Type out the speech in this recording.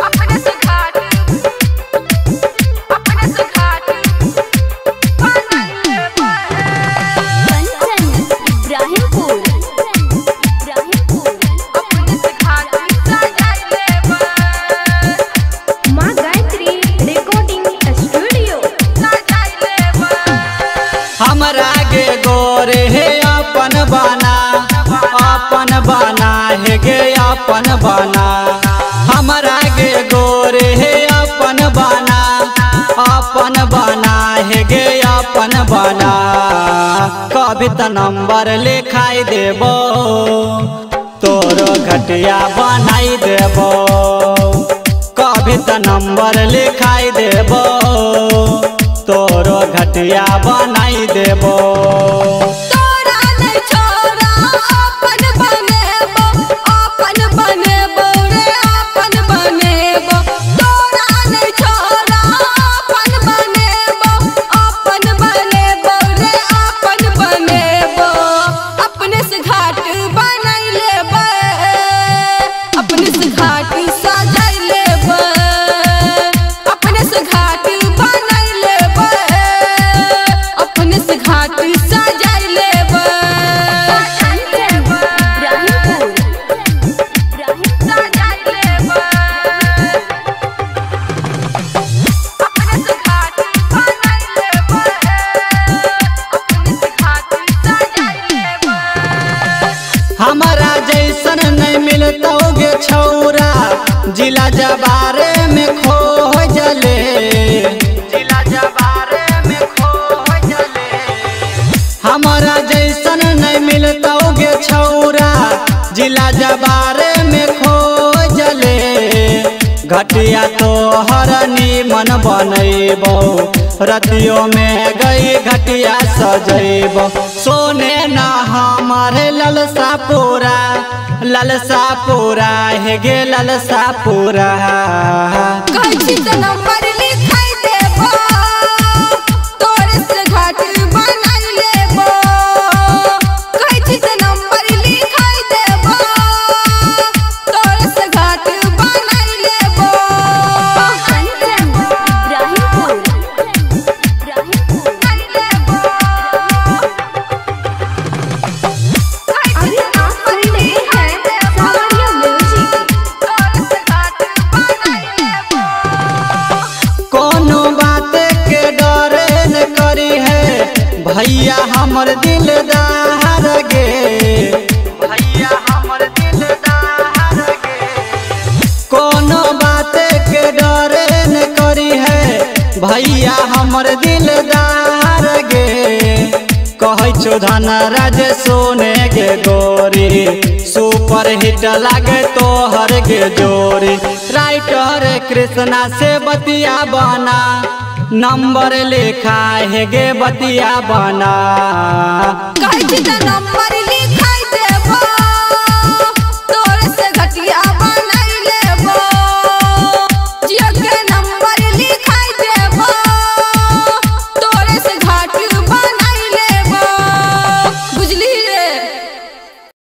अपने से घाट, अपने से घाट बनाई लेबै। कंचन इब्राहिमपुर, इब्राहिमपुर। अपने से घाट सजाई लेबै। माँ गायत्री रिकॉर्डिंग स्टूडियो। सजाई लेबै। हमरा गे गोरे हे अपन बना, अपन बना हे गे अपन बना। हमरा गे गोरे हे अपन बना, अपन बना हे गे अपन बना। कभी त नंबर लिखाई देबो, तोरो घटिया बनाई देबो। कभी त नंबर लिखाई देबो, तोरो घटिया बनाई देबो। तोरा नै छोरा अपन बनेबो, अपन बनेबो रे अपन बनेबो। तोरा नै छोरा अपन बनेबो, अपन बनेबो रे अपन बनेबो। अपने से घाट बनाई लेबै, अपने से घाट सजाई लेबै। अपने से घाट बनाई लेबै, अपने से घाट सजाई लेबै। कंचन इब्राहिमपुर, इब्राहिमपुर। सजाई लेबै। अपने से घाट बनाई लेबै, अपने से घाट सजाई लेबै। हमरा जैसन नहीं मिलतौ गे छौरा, जिला जबारे में खो जले। जिला जबारे में खो जले। हमरा जैसन नहीं मिलतौ गे छौरा, जिला जबारे में खो जले। घटिया तोहर नीमन बनैबो, रतियों में गई घटिया सजैबो। सोने ना हमारे ललसा पूरा, ललसा पूरा हे गे ललसा पूरा। कहै छी त नंबर लिखाई देबो, तोरे से घाट बनाई लेबो। कहै छी त नंबर लिखाई देबो, तोरे से घाट बनाई लेबो। कंचन इब्राहिमपुर, इब्राहिमपुर। बनाई लेबो। अभी आप सुन रहे हैं सावरिया म्यूजिक। तोरे से घाट बनाई लेबो। कोनो बात के डर न करी है भैया हमर दिलदार गे। भैया हमर दिलदार गे। कोनो बात के डर न करी है भैया हमर दिलदार गे। कहै छौ धनराज सोने गे गोरी, सुपर हिट लागे तोहर गे जोरी। राइटर कृष्णा से बतिया बना, नंबर लिखा हे गे बतिया बना। कहै छी त नंबर